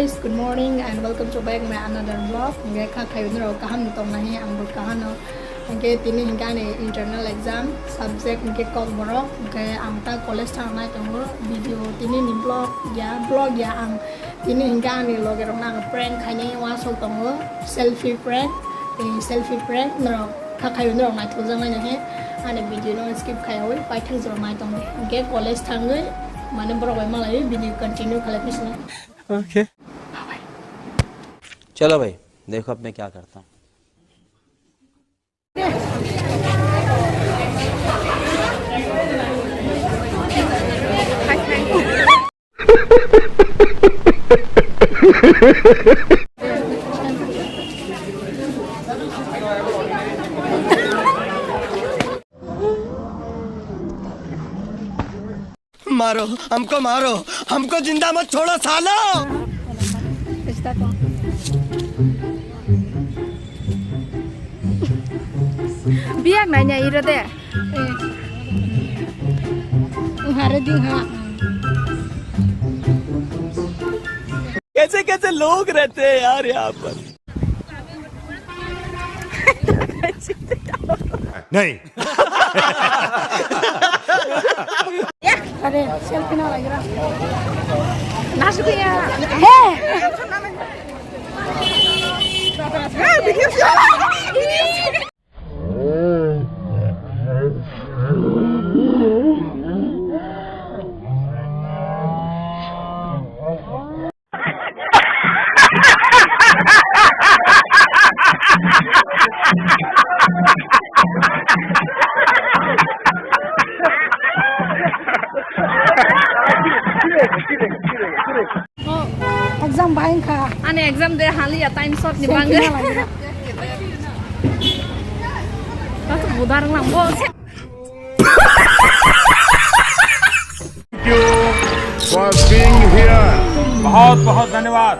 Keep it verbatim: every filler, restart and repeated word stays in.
Guys, good morning and welcome to back my another vlog. Hingke kha khayo norok kaham no tong nahi, ang bo kaham no. Hingke tini hingke ani internal exam subject hingke Kokborok. Hingke ang ta college thang nai tongo. Video tini ni vlog ya, vlog ya ang tini hingke ani loge rok nang prank khainai wasok tongo. Selfie prank, eh, selfie prank norok kha khayo norok naithok jak nai he. Ani video no skip khaiwi paithak jora nai tong. Hingke college thangwi mane borok bai malai video continue khalai phisna. Okay. चलो भाई, देखो अब मैं क्या करता हूँ। मारो, हमको मारो, हमको जिंदा मत छोड़ो सालो। Biak nanya iro de. Hare ding ha. कैसे कैसे लोग रहते हैं यार यहाँ पर। नहीं। अरे, selfie ना लग रहा। नाच गया। हे। Exam bai wngkha. Ani exam de haliya time short ni bagwi. Selfie na lai. Tato budar lang bo. Thank you for being here. बहुत बहुत धन्यवाद।